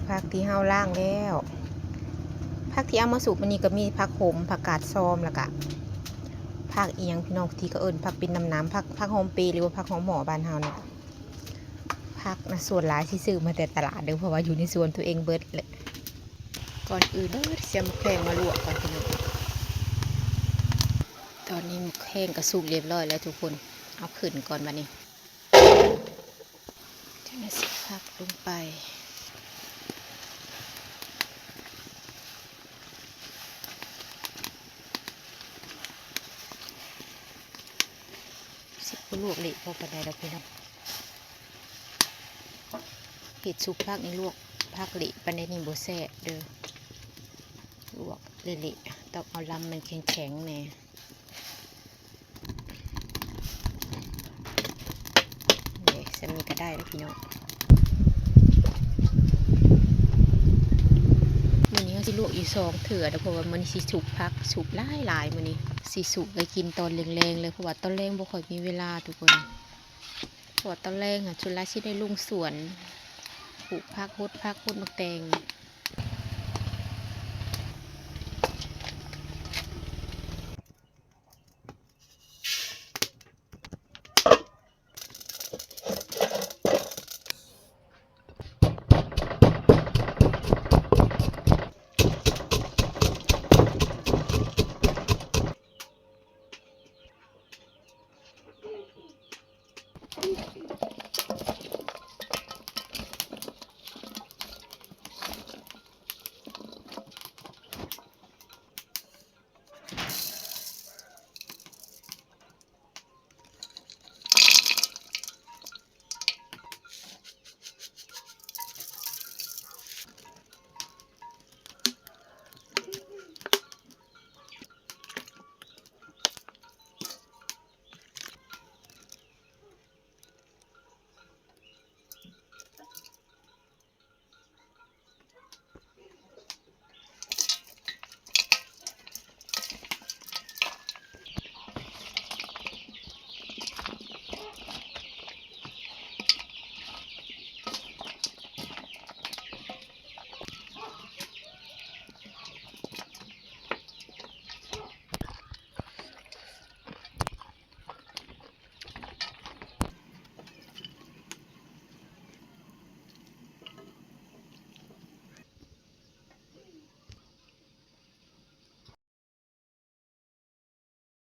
ຜັກທີ່ເຮົາລ້າງແລ້ວ ຜັກທີ່ເອົາມາສຸກມື້ນີ້ກໍມີຜັກຫົມ, ຜັກກາດຊອມ ແລ້ວກະຜັກອີ່ຫຍັງພີ່ນ້ອງ ທີ່ເຂົາເອີ້ນຜັກເປັນນ້ຳໆ ຜັກ ຜັກຫອມເປ ຫຼືວ່າຜັກຫອມໝໍ້ບ້ານເຮົານີ້. ຜັກນະ ສ່ວນຫຼາຍຊິຊື້ອມາແຕ່ຕະຫຼາດເດີ້ ເພາະວ່າຢູ່ໃນສວນຕົວເອງເບິດແຫຼະ. ກ່ອນອື່ນເດີ ຊິເອົາໝາກແຂ້ງມາລວກກ່ອນພີ່ນ້ອງ. ຕອນນີ້ໝາກແຂ້ງກໍສຸກຮຽບຮ້ອຍແລ້ວທຸກຄົນ. ເອົາຂຶ້ນກ່ອນບັດນີ້. ຈາກນັ້ນຊິໃສ່ຜັກລົງໄປ ຊິບໍ່ລວກເລະພໍປານໃດດອກພີ່ນ້ອງ. ເຮັດຊຸບຜັກນີ້ ລວກຜັກເລະປານໃດນີ້ບໍ່ແຊບເດີ້ ລວກເລະໆ ຕ້ອງເອົາລຳມັນແຂງໆແດ່. ນີ້ ສ່ຳນີ້ກໍໄດ້ແລ້ວພີ່ນ້ອງ. ມື້ນີ້ເຮົາຊິລວກຢູ່ສອງເທື່ອເດີ້ ເພາະວ່າມື້ນີ້ຊິສຸບຜັກ ສຸບຫຼາຍໆ ມື້ນີ້ຊິສຸກໄວ້ກິນຕອນແລງໆເລີຍ ເພາະວ່າຕອນແລງບໍ່ຄ່ອຍມີເວລາທຸກຄົນ. ເພາະວ່າຕອນແລງຫັ້ນ ສ່ວນຫຼາຍຊິໄດ້ລົງສວນ ປູກຜັກ ຫົດຜັກ ຫົດໝາກແຕງ.